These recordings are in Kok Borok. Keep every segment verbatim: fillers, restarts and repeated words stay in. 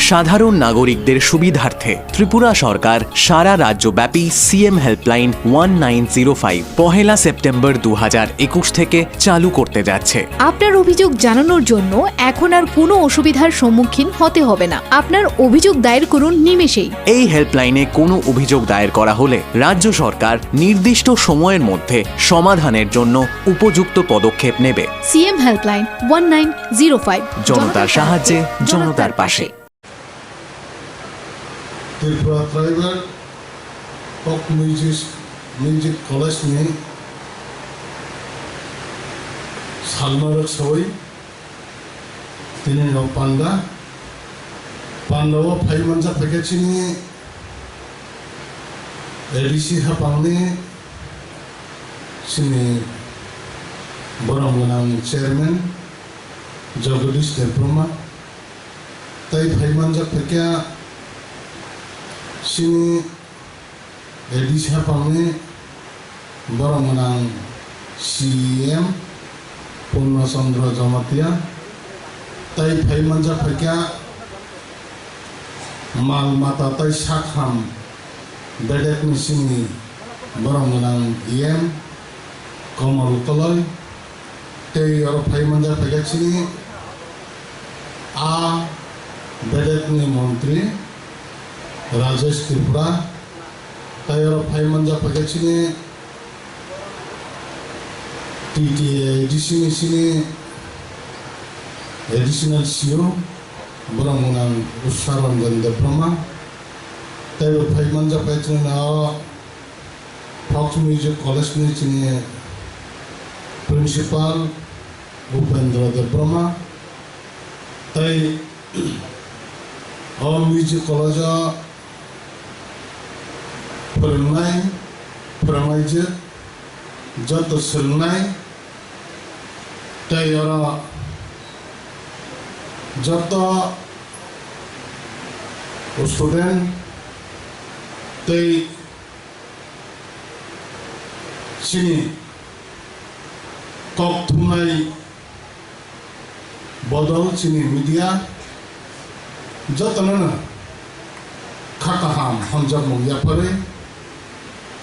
সাধারণ নাগরিকদের সুবিধার্থে ত্রিপুরা সরকার সারা রাজ্যব্যাপী CM helpline one nine zero five পহেলা সেপ্টেম্বর দু হাজার একুশ থেকে চালু করতে যাচ্ছে। আপনার অভিযোগ জানানোর জন্য এখন আর কোনো অসুবিধার সম্মুখীন হতে হবে না। আপনার অভিযোগ দায়ের করুন নিমেষেই। এই হেল্পলাইনে কোনো অভিযোগ দায়ের করা হলে রাজ্য সরকার নির্দিষ্ট সময়ের মধ্যে সমাধানের জন্য উপযুক্ত পদক্ষেপ নেবে। CM helpline one nine zero five. জনতার সাহায্যে, জনতার পাশে। Tripura Tribal Folk Music, Music College ni salmarok sawi tini no panda. Panda o phai manjak phaikha chini A D C hapang ni chini borom gwnang chairman Jagadish Debbarma. Tai phai manjak phaikha chini A D C hapang ni borom gwnang C E M Purna Chandra Jamatia. Tai phai manjak phaikha mal mata tai sakham bedek ni chini borom gwnang E M Kamal Koloi. Tei oro phai manjak phaikha chini a bedek ni montri Rajesh Tripura. Tai oro phai manjak phaikha chini T T A D C ni chini additional C O borom gwnang Usha Ranjan Debbarma. Tai bo phai manjak phai chini na o Folk Music College ni chini Principal Upendra Debbarma tei o Music College o phwrwngnai, phwrwngnaijwk, joto swrwngnai tei oro joto student tei chini kok thumnai bodol chini media jotono no kha kaham hamjakmung yapharwi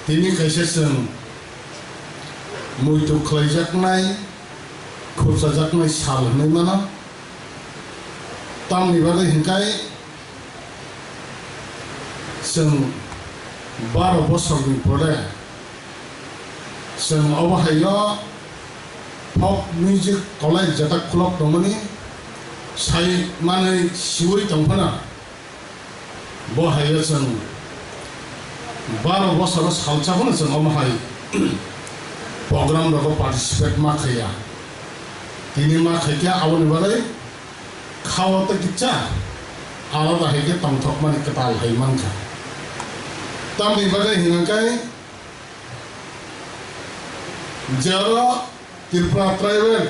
tini kaisa chwng muitu khlaijaknai, khurchajaknai sal hwnwi mano. Tamni bagwi hwnkhai chwng baro bosorni pore chwng obo haino folk music college jeta khulok tongmani sai manwi siwi tongphano. Bo haio chwng baro bosoro salsa phano chwng omo hai program rogo participate ma khaiya. Tini ma khaikhe aboni bagwi khao tei kisa alada hai khe tongthokmani kwtal hai mankha. Tamni bagwi hwnkhai jero Tripura Tribal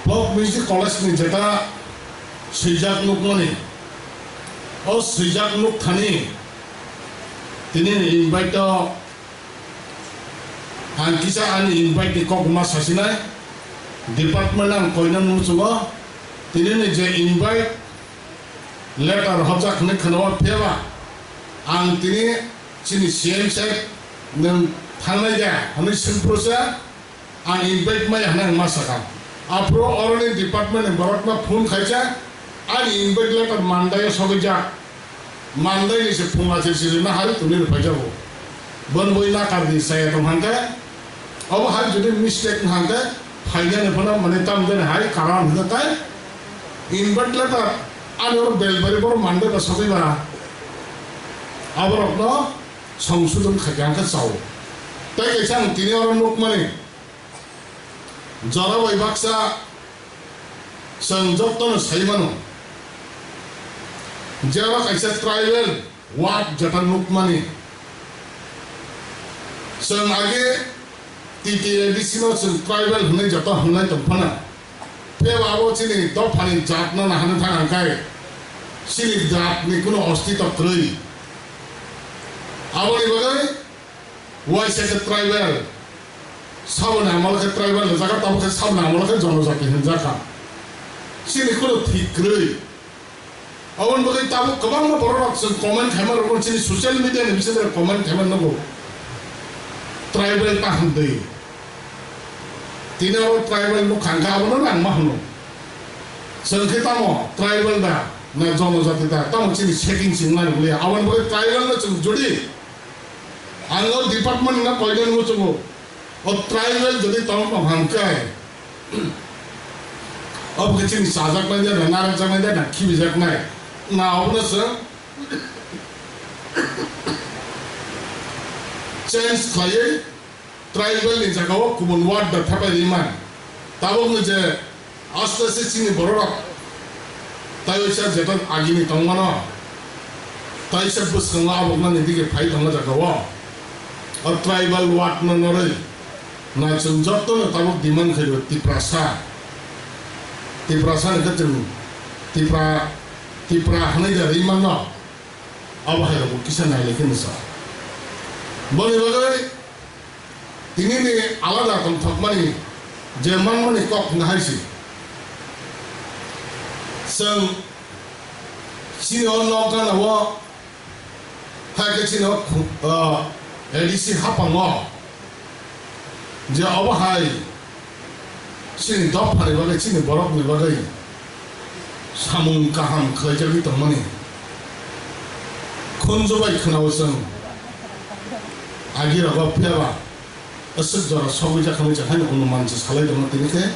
Folk Music College ni jeta swijak nukmani, o swijak nukthani tini ni invite o ang kisa ani invite ni kok ma sasinai department ang koina muchungo tini ni je invite letter hojak hwnwi khwnao phiyaba ang tini chini C M sir nwng thangnai de hwnwi swngphuru se. Ang invite maya hwnwi ang ma sakha. Aphuru oroni department ni borokno phone khaisa, ani invite letter Monday o sogwijak. Monday ni se phung achil sijima hai tuni rw phaijago. Bon boi nakar di saya tong hangkhe, obo hai jodi mistake wng hangkhe, phainani phano mane tam jani hai karon hwnkhe tai invite letter ani oro belbari borok Monday ba sogwiba. Aborokno songsodon khaikha hwnkhe chao. Tai kaisa ang tini oro nukmani, jora bai baksa chwng jotono sai mano, je oro kaisa tribal ward jeta nukmani, chwng age T T A D C no chwng tribal hwnwi joto hwnlai tong phano. Phiya ba abo chini dophani jatno nahani thang hangkai chini jatni kuno ostito kwrwi. Aboni bagwi waisa khe tribal, saboni amolo khe tribal rijak kha, tamo khe saboni amolo khe jonojati hwnjak kha. Chini kuno thik kwrwi. Aboni bagwi tabuk kwbangma borok rok chwng comment khaima rok chini social media ni bising rok comment khaima nugo. Tribal ta hwndwi. Tini abo tribal no khangkha abono nang ma hwno. Chwng khe tamo tribal da na jonojati da tamo chini setting chwng nai liya. Aboni bagwi tribal no chwng jodi ang o department na koinani muchungo. O tribal jodi tamo tong hangkai. Obo khe chini chajaknai de na narwkjaknai de na khibijaknai. Na obono chwng change khlaiwi tribal ni jagao kubun word da thepai rimani. Tabukni je aste aste chini bororok taiwisa jeton agini tongmano, taisa bwskango aboknani dige phai tongo jagao. O tribal word no norwi na chwng jotono tabuk demand khaio Tiprasa. Tiprasa ni khe chwng Tipra, Tipra hwnwi da rimano. Abo hai rokbo kisa nailai khe nw sa. Boni bagwi tini ni alada tongthokmani je manmani kok hwnka hai se. Chwng chini o nok gana o hai khe chini o khu-, ah, A D C hapang o je obo hai chini dophani bagwi, chini borokni bagwi samung kaham khlaijagwi tongmani khunju bai khwnao chwng agi rogo, phiya ba aswk jora sogwi jakha nai jakha ni anuman se salai tongo tini khe.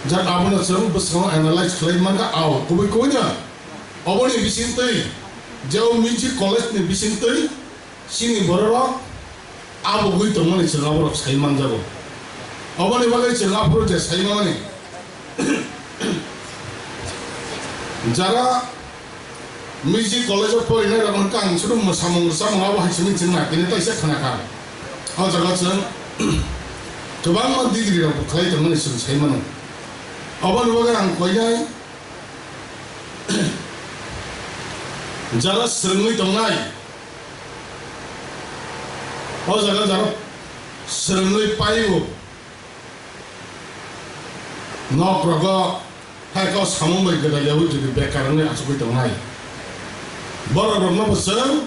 Jak abono chwng bwskango analyze khlai mankha, ao kubui kubui no oboni bisingtwi je o music college ni bisingtwi chini bororok abugwi tongmani chwng aborok sai manjago. Oboni bagwi chwng aphuru je sai manmani jara music college o porinai rok hwnkha ang suru mwsamung rwchapmung abo hai simi chwng na tini taisa khna kha. O jaga chwng kwbangma degree rok bo khlai tongmani chwng sai mano. Oboni bagwi ang koinai jara swrwngwi tongnai, o jaga jara swrwngwi paio, nok rogo hai kok samung bai gwdal yaui jodi bekar wngwi achugwi tongnai, borok rokno bo chwng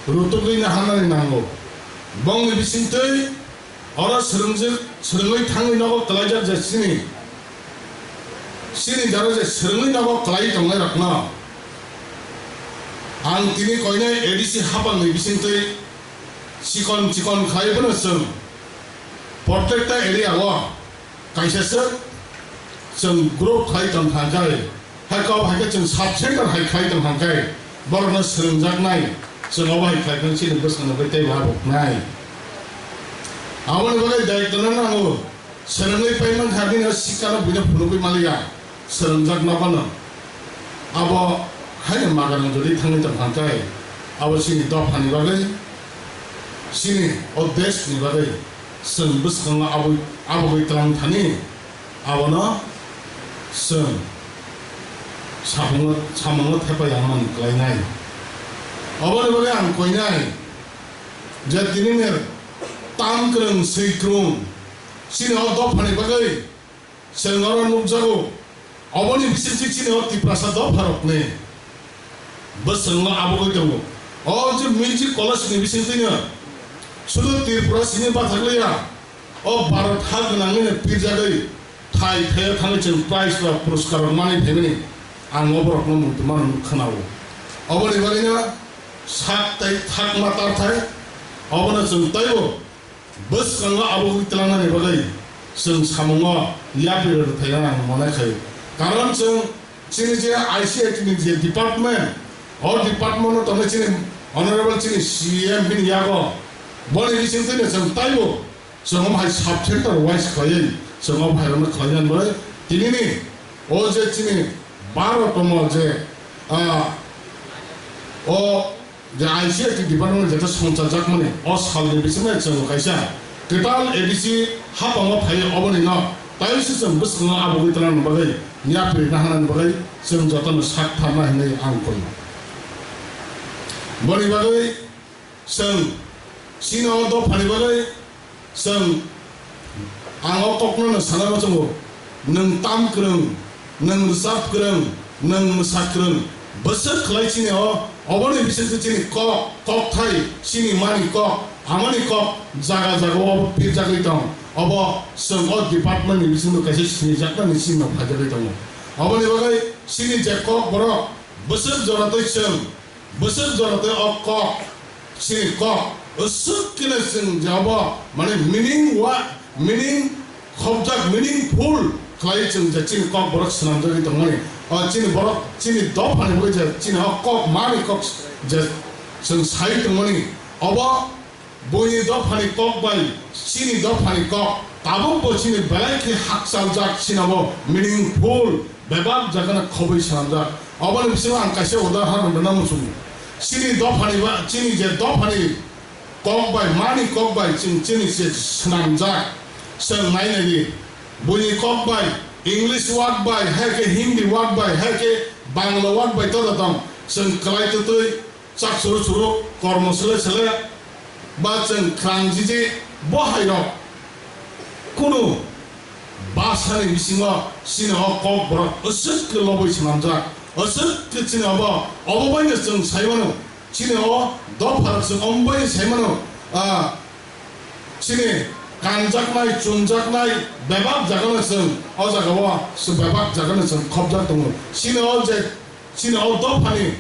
rutugwi naharnani nango. Bongni bisingtwi oro swrwngjwk, swrwngwi thangwi nogo kwlaijak je chini, chini jora je swrwngwi nogo kwlai tongnairokno ang tini koinai A D C hapangni bisingtwi chikon chikon khlai bono chwng protekta area o kaisa se chwng group khai tong kha khe, hai kok hai khe chwng sub center hai khai tong kha khe, borokno swrwngjaknai, chwng obo hai khlai khe chini bwskangno bai tei labuknai. Aboni bagwi daitwno nango, swrwngwi pai mankha bini o sikano buino phunugwi maliya, swrwngjak nogono. Abo haino magarang jodi thangwi tong kha khe, abo chini dophani bagwi, chini o deshni bagwi. Chwng bwskango aboi, abogwi tlang thani, abono chwng samungo, samungo thepai ya man klainai. Oboni bagwi ang koinai je tini ni tam kwrwng, swi kwrwng, chini o dophani bagwi. Chwng oro nukjago, oboni bisingtwi chini o Tiprasa dopharokni bwskango abogwi tongo. O je music college ni bisingtwino sudu Tripura sini bathakliya, o Bharat ha gwnangwino pirjagwi thai thaio thangwi chwng prize ba puraskar rok manwi phaimani ang o borokno muitu mano khwnao. Oboni bagwino sak tai thakma tarthai obono chwng taibo bwskango abo wngwi tlangnani bagwi chwng samungo yapri rwthai ang mone khai. Karon chwng chini je I C I T ni je department, o department o tongnai chini honorable chini C E M bini yago boni bisingtwino chwng taibo chwng omo hai sub center wise khlaiwi chwng omo hai rokno khlainani bagwi tinini o je chini baro tomo je, ah, o je I C I T department jeta songchajakmani o salni bisingo chwng kaisa kwtal A D C hapango phaiwi obonino taiwi se chwng bwskango abogwi tlanani bagwi yapri naharnani bagwi chwng jotono sak tharna hinwi ang koi. Boni bagwi chwng chini o dophani bagwi Chwng ang o kokno no sana muchungo, nwng tam kwrwng, nwng rwchap kwrwng, Nwng mwsakrwng bwswk khlai chini o, oboni bisingtwi chini kok, kokthai, chini mani kok, amani kok, jaga jaga o pirjagwi tong. Obo chwng o department ni bisingtwi kaisa sinijaknani chini no phaijagwi tongo. Oboni bagwi chini je kok borok bwswk jora twi chwng, bwswk jora twi o kok, chini kok, aswk khe no chwng je obo, mane meaning wa, meaning khobjak, meaningful khlai chwng je chini kok borok swnamjagwi tongmani. O chini borok, chini dophani bagwi je chini o kok, mani kok je chwng sai tongmani. Obo buini dophani kok bai chini dophani kok tabukbo chini belai khe hakchaljak, chini obo meaningful. Bebak jagano khobwi swnamjak. Oboni bisingo ang kaisa udahoron rwna muchungo. Chini dophani ba, chini je dophani kok bai, mani kok bai chwng chini se swnamjak. Chwng nai nai di. Buini kok bai, English word bai, hai khe Hindi word bai, hai khe Bangla word bai toda tong. Chwng kwlai twtwi chak suru suru, kormo sele sele, ba chwng khrang jiji, bo hai rok kunu bwsani bisingo chini o kok borok aswk khe lobwi swnamjak, aswk khe chini obo, obo bai no chwng sai mano, chini o dopha rok chwng omo bai sai mano, ah, chini kanjaknai, chumjaknai bebak jaga no chwng o jaga o, bebak jaga no chwng khobjak tongo. Chini o je Chini o dophani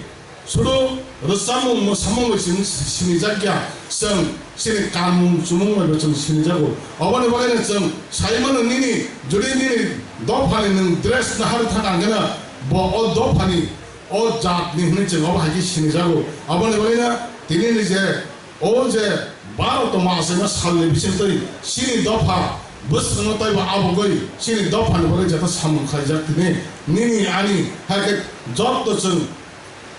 sudu rwchapmung mwsamung bai chwng sinijak ya, chwng chini kanmung chumung bai bo chwng sinijago. Oboni bagwi no chwng sai mano nini, jodi nini dophani nwng dress nahar thang ang khe no bo o dophani o jatni hwnwi chwng obo hai khe sinijago. Oboni bagwi no tini ni je O je baro tongma achaima salni bisingtwi chini dopha bwskango taibo abugwi chini dophani bagwi jeta samung khlaijak tini nini ani hai khe joto chwng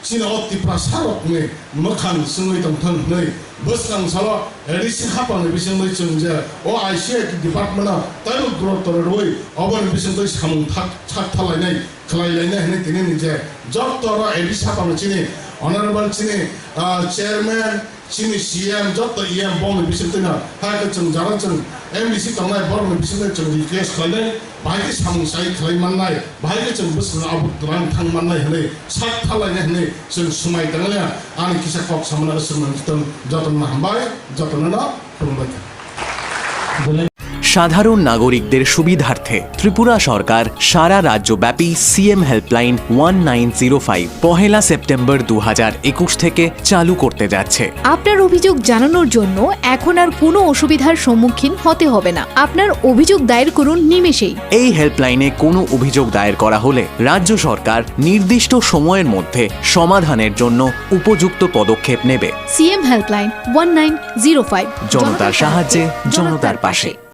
chini o Tiprasa rokni mwkhang swngwi tongthang hwnwi bwskang salo A D C haphangni bisingtwi chwng je o I C I department-o taibo growth rwui oboni bisingtwi samung thak thak thalainai khlai lainai hwnwi tini ni je joto oro A D C haphangni chini honorable chini, ah, chairman, chini C M, joto E M bongni bisingtwi no, hai khe chwng jara chwng M D C tongnai borokni bisingtwi chwng request khlainai, bahai khe samung sai khlai mannai, bahai khe chwng bwskango abo twlang thang mannai hwnwi sak thalainai hwnwi chwng swmai tanglaina. Ani kisa kok samano aswk nang tong, jotono hambai, jotono no khulumbai. সাধারণ নাগরিকদের সুবিধার্থে ত্রিপুরা সরকার সারা রাজ্যব্যাপী CM helpline one nine zero five পহেলা September দু হাজার একুশ থেকে চালু করতে যাচ্ছে। আপনার অভিযোগ জানানোর জন্য এখন আর কোনো অসুবিধার সম্মুখীন হতে হবে না। আপনার অভিযোগ দায়ের করুন নিমেষেই। এই হেল্পলাইনে কোনো অভিযোগ দায়ের করা হলে রাজ্য সরকার নির্দিষ্ট সময়ের মধ্যে সমাধানের জন্য উপযুক্ত পদক্ষেপ নেবে। CM helpline one nine zero five. জনতার সাহায্যে, জনতার পাশে।